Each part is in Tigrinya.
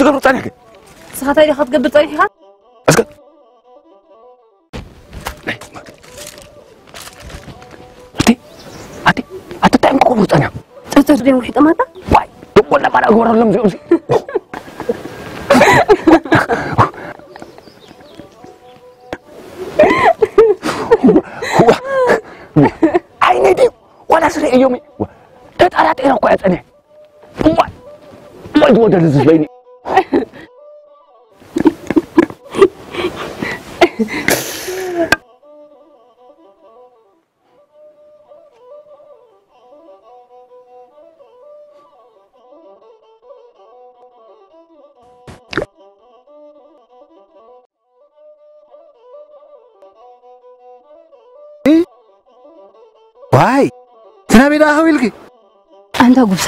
ክትገብር ጸኒሕኪ? ንስኻ እንታይ ዲኻ ክትገብር ጸኒሕካ? እስከ ኣቲ ኣቲ ኣቲ እንታይ እዮም ክገብሩ ጸኒሖም? ጥርጥር ድዮም ውሒጦም ኣታ? ዋይ፣ ደቆላ ማራ ግበረሎም እዚኦም ሲ። ዋ፣ ዓይነይ ድዩ? ዋላ ስረ እዮም። ዋ፣ ተጠራጢረ እኮ እየ ጸኒሐ። እዋይ፣ እዋይ፣ ዝወደደ ዝስበይኒ። ዋይ፣ ትናበይ ደኣ ከው ኢልኪ? ኣንታ ጉብሳ፣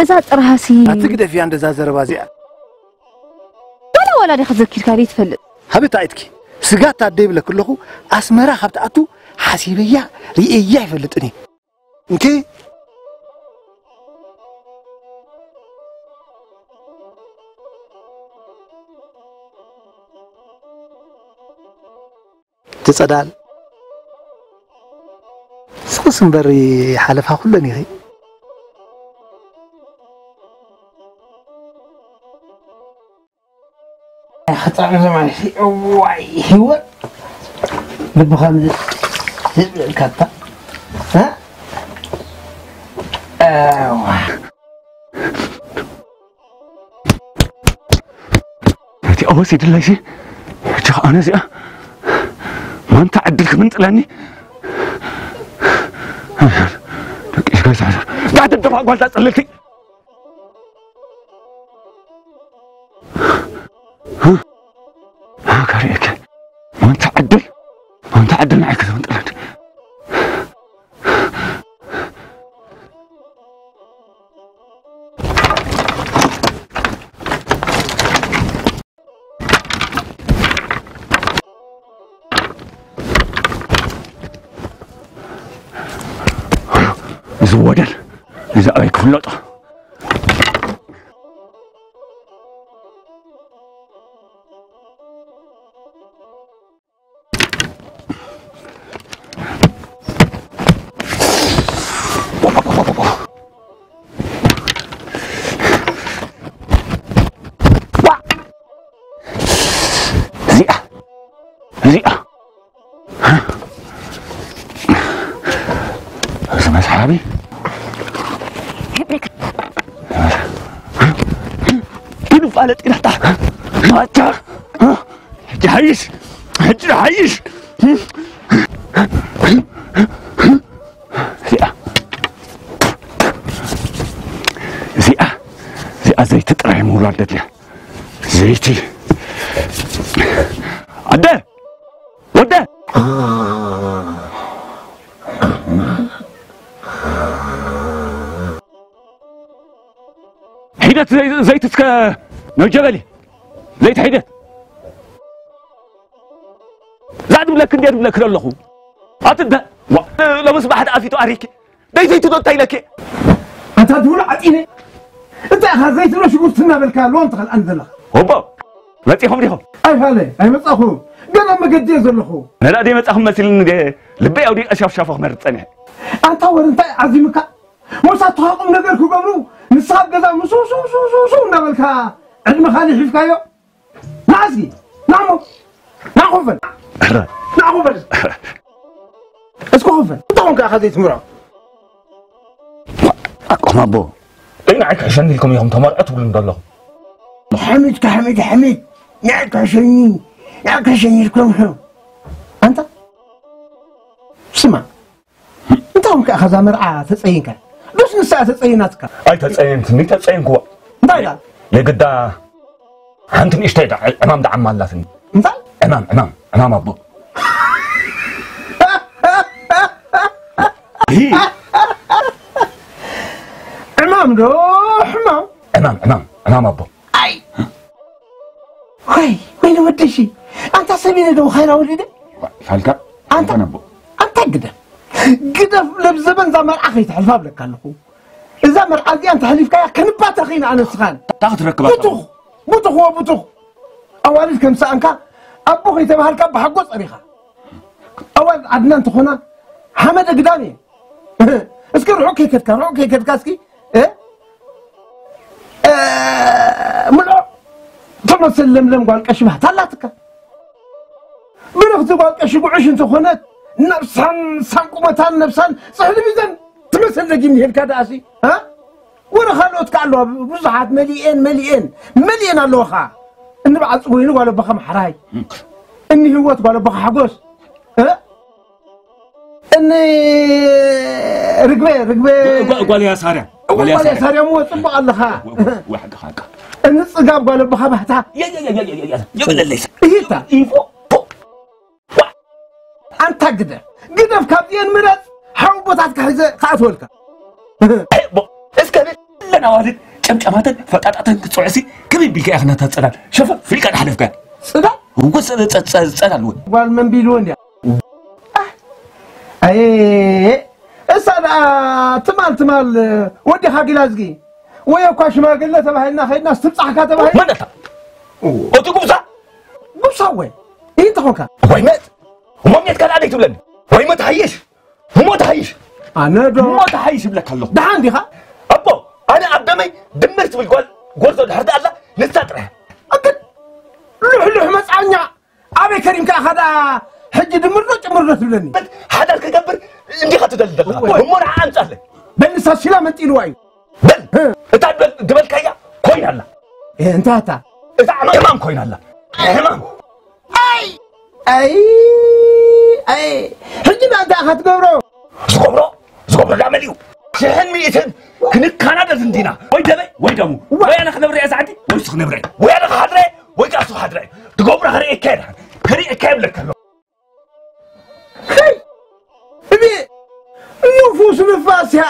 እዛ ጥርሃሲ ኣቲ ግደፍያ እንደዛ ዘረባ እዚኣ። ዋላ ዋላ ዲኻ ዘኪርካ ደይ ትፈልጥ? ሃበታ ኢትኪ? ስጋት ኣደ ይብለክ ኣለኹ፣ ኣስመራ ካብ ትኣቱ ሓሲበያ ርእየያ ኣይፈልጥን እየ። እንኪ እቲ ጸዳል ስኹስ እምበር ሓለፋ ኩለን ኢኺ። ክጥዕም ዝማን እዋይ ህይወት ልብኻ ዝብለካታ እቲ ኣወስ ይድላይሲ ሕጂ ኸዓ ነዚኣ ማንታ ዕድል ክምንጥለኒ ደቂ ስጋይ ሳሕሳ ዳዕደደፋ ጓልታ ጽልልቲ ካሪእከ ማንታ ዕድል ማንታ ዕድል ንዓይ ክዘምጥለኒ እዚ ወደል እዚ ኣበይ ክፍለጦ እዚኣ እዚኣ እዚ መስሓቢ ይንፋለጥ ኢላታ ማታ ሕጂ ሓይሽ ሕጂ ሓይሽ እዚኣ እዚኣ እዚኣ ዘይቲ ጥራይ ምውላድ ደድልያ ዘይቲ ኣደ ወደ ሒደት ዘይቲ እስከ ነጀበሊ ዘይቲ ሒደት እዛ ድብለክ እንድየ ድብለክ ዘለኹ ኣትደ ሎምስ ባሕዲ ኣፊቱ ኣሪኪ ደይተይቱ ዶ እንታይ ኢለኪ ኣታ ድውሉ ዓጢነ እንታይ ኢኻ ዘይትብሎ ሽጉርቲ እናበልካ ኣለዎም ትኸልኣኒ ዘለኻ ወቦ መፂኹም ዲኹም ኣይፋለ ኣይመፃኹ ገና መገዲ እየ ዘለኹ ነዳ ደይ መፃኹም መሲልኒ ደ ልበይ ኣውዲቀ ሻፍሻፎ ክመርፅ ፀኒሐ ኣንታ ወር እንታይ ዓዚምካ ሞሳ ተሃቁም ነገር ክገብሩ ንስኻ ኣብ ገዛ ምሱሱሱሱሱ እናበልካ ዕድመኻ ሊሒፍካዮ ናእዝጊ ናሞ ናኹፈል ናኹፈል እስኪ ኹፈል እንታይ ኾንካ ኢኻ ዘይትምርዖ ኣቆም ኣቦ ንዓይ ክሕሸኒ ኢልኩም ኢኹም ተመርዖ ትብሉኒ ዘለኹም ሓሚድ ካሕሚድ ሓሚድ ንዓይ ክሕሸኒ ንዓይ ክሕሸኒ ኢልኩም ኣንታ ስማ እንታይ ኾንካ ኢኻ እዛ መርዓ ተጸይንካ ዶስ ንሳ ተጸይናትካ ኣይተጸየንትኒ ተጸየንክዋ እንታይ ኢላ የግዳ ሓንቲ ንእሽተይ ዕማም ደዓማ ኣላትኒ እንታይ ዕማም ዕማም ዕማም ኣቦ ዕማም ዶ ሕማም ዕማም ዕማም ዕማም ኣቦ ኣይ ወይ ወይ ንወደሺ ኣንታ ሰሚነ ዶ ኻይና ወሊደ ፋልካ ኣንታ ኣቦ ኣንታ ግደፍ ግደፍ ለብ ዘበን ዛ መርዓ ከይትሕልፋ ብለካ ኣለኹ እዛ መርዓ እዚኣ እንተ ሕሊፍካያ ክንባተኽ ኢና ኣነ ስኻን እንታይ ክትረክባ ብቱኽ ብቱኽ ወብቱኽ ኣዋልድ ከም ሰኣንካ ኣቦ ከይተባሃልካ ብሓጎ ጸሪኻ። ኣዋልድ ዓድና እንተኾና ሓመደ ግዳም እየ። እስኪ ርሑቕ ከይከድካ፣ ርሑቕ ከይከድካ እስኪ፣ እ? እ፣ ምልኦ ትመስል ለምለም ጓል ቀሺ ባህታ ኣላትካ። ብርኽቲ ጓል ቀሺ ጉዕሽ እንተኾነት ነብሳን ሳንቁመታን ነብሳን ጽሕሊ ሚዛን ትመስል ደጊም ይሄድካ ደኣሲ፣ እ? ወረ ካልኦት ከኣ ኣለዋ ብዙሓት መሊኤን መሊኤን መሊኤን ኣለዋ ኸኣ። እኒ በዓል ጽጉይኒ ጓል ኣቦኻ ምሓራይ፣ እኒ ህይወት ጓል ኣቦኻ ሓጎስ፣ እ? እኒ ርግበ ርግበ ጓ- ጓል እያ ሳርያ። እወ፣ ጓል እያ ጓል እያ ሳርያ። ሳርያ እሞ ጽቡቕ ኣለኻ። ወ- ወ- ወ- ሓቂ፣ ሓቂ። እኒ ጽጋብ ጓል ኣቦኻ ባህታ። የ- የ- የ- የ- የ- የ- የበለለይ። እሂታ። ኢፎ፣ ፖ፣ ዋ። ኣንታ ግደፍ፣ ግደፍ፣ ካብዚኤን ምረጽ። ሓው ቦታትካ ሒዘ ክኣትወልካ። እ፣ ቦ፣ እስከ ለና ዋልድ ጨምጨማተን ፈጣጣተን ክትጽውዕሲ ከመይ ቢልካ ኢኻ ናታ ጸዳል ሸፈፍ ኢልካ ድሓለፍካ? ጽዳል? እኮ ጸ- ጸ- ጸ- ጸዳል እውን። ጓል መን ቢልዎ እንድያ? ኣይ፣ እሳ ደኣ ትማል ትማል ወዲኻ ግላዝጊ ወይ እኳ ሽማግለ ተባሂልና ኸይድና ስትብጻሕካ ተባሂል። መን ኣታ? እቲ ጉብዛ? ጉብሳ ወይ? እንታይ ኾንካ? ወይ መት? እሞ ሜት ካልኣ ደይ ትብለኒ? ወይ መት ሃይሽ? እሞ ተሃይሽ? ኣነ ዶ? እሞ ተሃይሽ ይብለካ ኣለኹ። ደሓን ዲኻ? ኣቦ፣ ኣነ ኣብ ደመይ ድምር ትብል ጓል ጎርዞ ድሕር ደኣ ኣላ፣ ንሳ ጥራሕ። ኣግድ ልሕሉሕ መጻኛ። ኣበይ ከሪምካ ኢኻ ደኣ ሕጂ ድምር ዶ ጭምር ዶ ትብለኒ? ሓዳር ክገብር እንዲኻ ትደሊ ዘለኻ። እወ። እሞ ንዓ ኣምጻለይ። በል ንሳ ሲላ መንጢልዋ እዩ። በል፣ እ። እታ ድበል-፣ ድበልካያ ኮይና ኣላ። እ፣ እንታይ ኣታ? እታ ሕማም ኮይና ኣላ። ሕማም። ኣይ፣ ኣይ፣ ኣይ። ሕጂ ደኣ እንታይ ኢኻ ትገብሮ? ዝገብሮ፣ ዝገብሮ ዳመል እዩ። ሽሕን ሚእትን ክንካናደድ እንዲና። ወይ ደመይ፣ ወይ ደሙ። ዋ። ወይ ኣነ ክነብር እየ ዛዕዲ፣ ወይ እሱ ክነብር እየ። ወይ ኣነ ክሓድረ፣ ወይ ከኣ እሱ ክሓድረ። ትገብሮ ክርኢ እካየድ። ክርኢ እካየድ ብለካ ኣሎ። ሄይ! እቤ! ንፉስ ንፋስ እያ።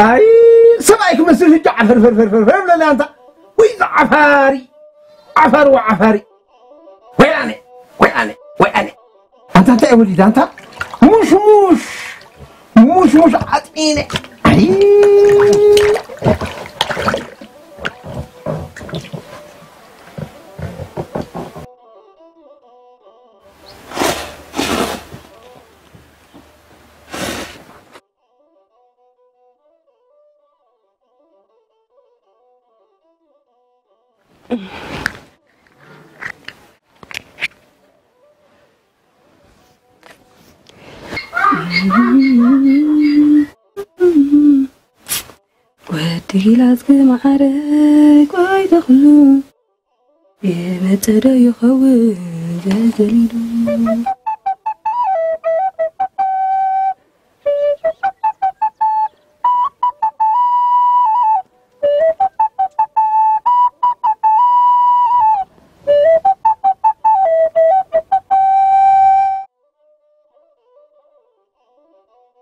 ኣይ፣ ሰብኣይ ክመስል ህጂ ዓፈር ፈር ፈር ፈር ፈር ብለላ ኣንታ። ወይ ዝዓፋሪ። ዓፋሪ ወዓፋሪ። ወይ ኣነ፣ ወይ ኣነ፣ ወይ ኣነ። ኣንታ እንታይ ወሊዳ ኣንታ? ሙሽሙሽ። ሙሽሙሽ ዓጢነ። ኣይ። ወዲ ጊላዝጊ ማዓረይ ቆይ ተኽሉ ይመጸ ዶ ይኸውን ዘዘሊሉ?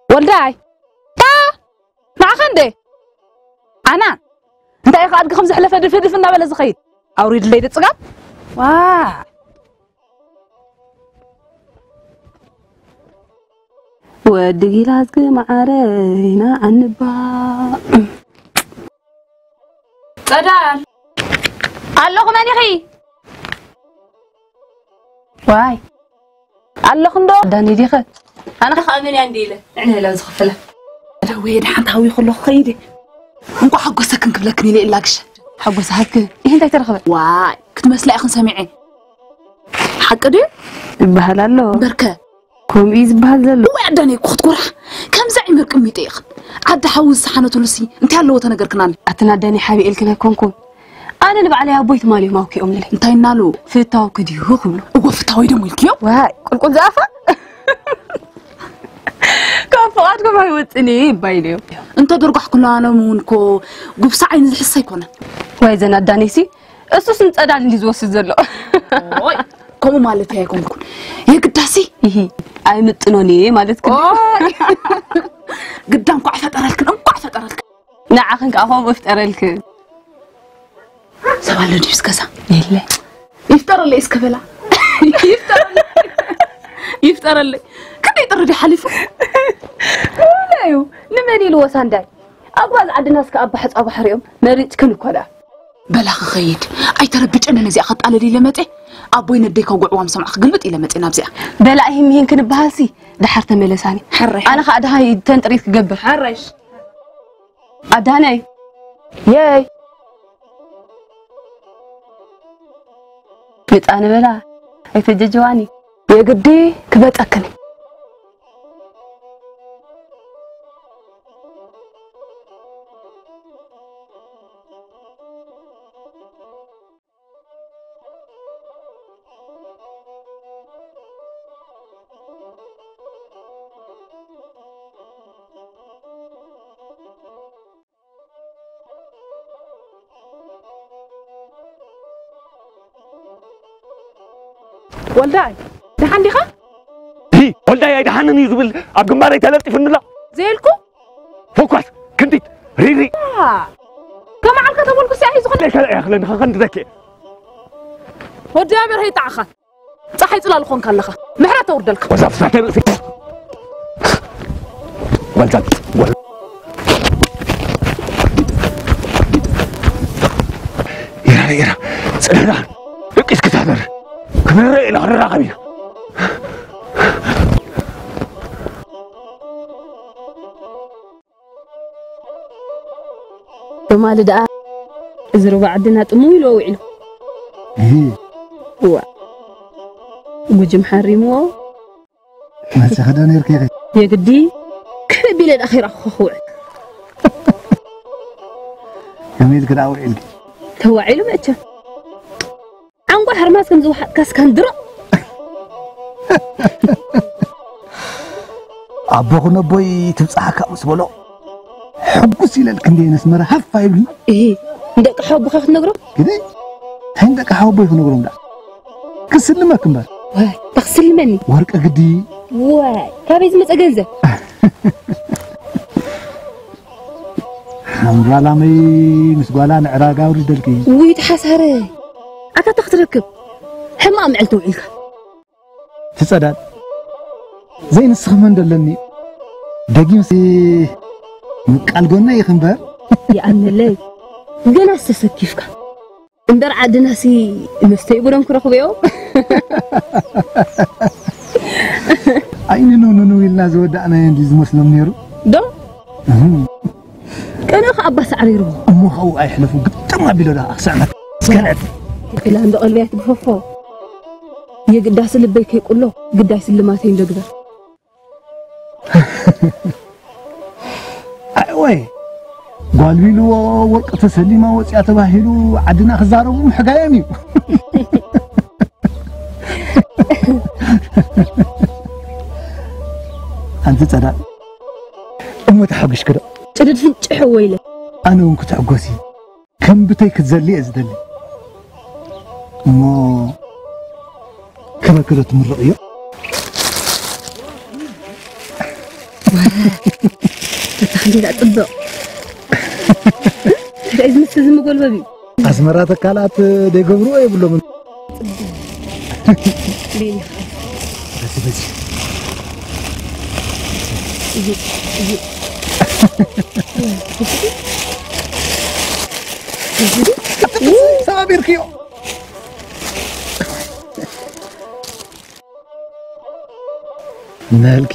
ወልዳይ፣ ታ፣ ንዓኻ እንዴ? ኣና፣ እንታይ ኢኻ ኣድጊ ከም ዘሕለፈ ድፍእ ድፍእ እናበለ ዝኸይድ? ኣውሪድለይ ዶ ጽጋብ? ዋ። ወዲ ጊላዝጊ ማዓረይና ዓንባ። ጸዳል። ኣለኹ፣ መን ኢኺ? ዋይ። ኣለኹ እንዶ። ዳኒ ዲኸ? ኣነ ኸኣ መን እያ እንዲ ኢለ ንዕንህላ ዝኽፍላ። ደዌ ደሓን ተሃዊ ከሎ ክኸይድ እየ። እንቋዕ ሓጎሰክን ክብለክን ኢለ እላግሸ። ሓጎስ ሃብክ። ይህ እንታይ ተረኽበ? ዋይ፣ ክትመስላ ኢኽን ሰሚዐ። ሓቂ ድዩ? ይበሃል ኣሎ። እምበርከ። ከምኡ እዩ ዝበሃል ዘሎ። እዋይ ኣዳነይ እኮ ክትኮርሓ። ከምዛ ዒመር ቅሚጠ ኢኽን። ዓዲ ሓዊ ዝሰሓነትሉሲ እንታይ ኣለዎ ተነገርክናኒ? ኣትን ኣዳነይ ሓቢኤልክን ኣይኮንኩን። ኣነ ንባዕለይ ኣቦይ ትማሊ እዮም ኣውኪኦምለይ። እንታይ እናሉ? ፍታውኪ ድዩ ክብሉ። እወ ፍታወይ ደሞ ኢልክዮ? ዋይ፣ ቁልቁል ዝኣፋ? ካብ ፍቓድኩም ኣይወፅን እዩ ይባይሉ እዮም። እንተ ደርጓሕኩላኖም እውን እኮ ጉብሳ ዓይኒ ዝሕስ ኣይኮነን። ዋይ ዘን ኣዳነይሲ፣ እሱስ ንፀዳል እንዲ ዝወስድ ዘሎ። ኦይ፣ ከምኡ ማለት ኣይኮንኩን። የግዳሲ? ይሂ፣ ኣይምጥኖን እየ ማለት ግን። ኦይ! ግዳ እንኳዕ ፈጠረልክን፣ እንኳዕ ፈጠረልክን። ንዓኽን ከዓ ከምኡ ይፍጠረልክን። ሰብ ኣሎ ድዩ እስከ እዛ? የለ። ይፍጠረለይ እስከ በላ። ይፍጠረለይ። ይፍጠረለይ። ክንደይ ጥሪ ድዩ ሓሊፉ? ወላ እዩ። ንመን ኢልዎ ሳንዳይ? ኣጓዝ ዓድና እስከ ኣባ ሕፃ ባሕሪኦም መሪፅክን እኮ ደኣ። በላ ክኸይድ ኣይተረብጨኒ። ነዚኣ ከጣለል ኢለ መጼ ኣቦይ ነደይ ከጉዕዋም ሰምዓ ክግልብጥ ኢለ መጼ ናብዚኣ። በላ ይህን ይህን ክንበሃልሲ ደሓር ተመለሳኒ። ሕራይ። ኣነ ከዓ ደሃይ ተንጥሪት ክገብር። ሕራይሽ። ኣዳነይ። የይ። ብጣ ንበላ። ኣይተጀጀዋኒ። የግዲ ክበጠክኒ። ወልዳይ፣ ደሓን ዲኻ? ሂ፣ ወልዳይ ኣይደሓንን እዩ ዝብል ኣብ ግንባረይ ተለጢፉኒ ኣሎ። ዘየልኩ? ፈኳስ፣ ክንዲት፣ ሪሪ። አ፣ ከመዓልካ ተበልኩ ሲኣ እዩ ዝኾነ። ከላ እያ ክለኒ፣ ከኸንድደኪ። ወዲ ኣበር ሀይጣዕኻ። ፀሓይ ፅላል ኾንካ ኣለኻ። ምሕረት ተውርደልካ። ወዛ ፍሳተ ርእሲ። ወልዛ፣ ወል-፣ ኢራ፣ ኢራ፣ ጽናና፣ እቂስ ክታተር። ክነረ ኢላ ክንራኸብ ኢና። ትማሊ ደኣ እዚ ሩባ ዓድና ጥምው ኢልዎ ውዒሉ። እህ። እዋ። ጉጅም ሓሪምዎ። መሰኸ ዶ ነርኪ ኢኺ? የግዲ። ክብ ኢለ ደኣ ከይረኣኹ ክውዕል። ከመይ ኢልኪ ደኣ ውዒልኪ? ተዋዒሉ መቸም። ዓንቋ ሕርማዝ ከም ዝወሓጥካስ ከንድሮ። ኣቦኹ ነቦይ ትብጽሓካ ምስ በሎ፣ ሕጉስ ኢለ ክንደይ ነስመረ ሃፍ ኣይብልን። እሂ፣ ንደቂ ሓወቦኻ ክትነግሮም? ግዲ፣ እንታይ ንደቂ ሓወቦይ ክነግሮም ደኣ? ክስልመክ እምበር። ዋይ፣ እንታይ ክስልመኒ? ወርቂ ግዲ። ዋይ፣ ካበይ ዝመጸ ገንዘብ? ሓምራ ላመይ ምስ ጓላ ንዕራግ ኣውሪደልኪ። ውይ፣ ተሓሳረ። ኣታ እንታይ ክትረክብ? ሕማቕ ምዕልቲ ውዒልካ። ትጸዳል። ዘይንስኺ መን ደለኒ? ደጊምሲ ምቃል ጎና ኢኺ እምበር። ይኣምነለይ። ገና ዝተሰኪፍካ። እምበር ዓድናሲ መስተ ይብሎም ክረኽብዮ። ኣይንኑ ንኑ ኢልና ዝወዳእናዮ እንዲ ዝመስሎም ነይሩ። ዶ? እህ። ቀነ ኸዓ ኣባ ሳዕሪሩ። እሞ ኸው ኣይሕለፉ ግጥም ኣቢሎ ደኣ ክስዕመት። እስከ ንዕድ። ኢላ እንዶ ቀልብያ ትግፈፎ። የግዳሲ ልበይ ከይቁሎ፣ ግዳይ ስልማተይ እንዶ ግበር። ኣይ ወይ፣ ጓል ቢልዎ ወርቂ ተሰሊማ ወፂኣ ተባሂሉ ዓድና ክዛረቡ ምሕጋዮም እዩ። ኣንቲ ጸዳል፣ እሞ ተሓጒስኪ ዶ? ጭድድ ፍንጭሕ ወይለ። ኣነ እውን ክትሕጎስ እየ። ከም ብተይ ክትዘሊ እየ ዝደሊ። እሞ ክበኪ ዶ ትምርቕዮ? ዋይ፣ ኣታ ክንደይ ደኣ ጽብቕ። እንታይ እዩ ዝመስል እዚ መጎልበቢ? ኣስመራ ተካላት ደይገብርዎ የብሎምን። ጽብቕ። በዚ፣ በዚ። ሰባቢርክዮ። ነልኪ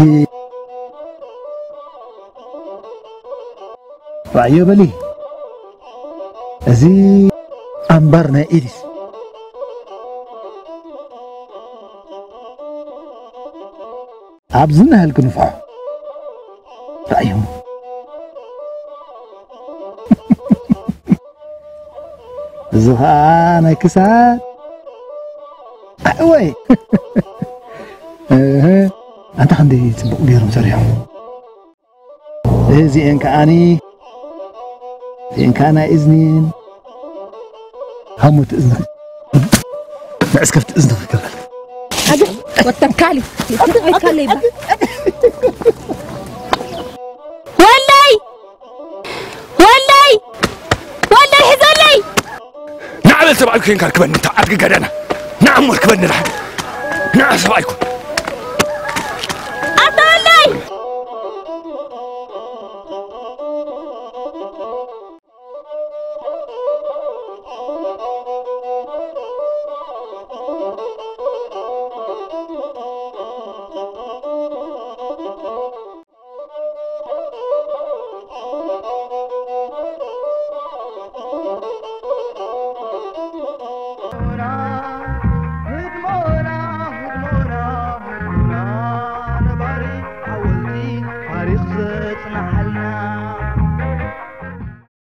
ራእዮ በሊ። እዚ ኣምባር ናይ ኢዲስ። ኣብዚ ናህልኪ ንፍሖ። ራእዮ። እዚ ኸኣ ናይ ክሳድ። ኣወይ። እህ፣ ኣንታ ክንደይ ጽቡቕ ገይሮም ሰሪሖም። እዚኤን ከኣኒ፣ እዚኤን ከኣ ናይ እዝኒን። ሃሞት እዝንኺ። መዕስከፍቲ እዝንኺ ይከፈል። ኣገ፣ ወተካሊ፣ ወተካሊ ይባል። ወለይ! ወለይ! ወለይ፣ ሕዘለይ! ንዓ በል ሰብኣይ ኮይንካ ርክበኒ፣ እታ ኣድጊ ገደና። ንዓ እሞ ርክበኒ፣ ንዓ። ንዓ ሰብኣይ ኮን።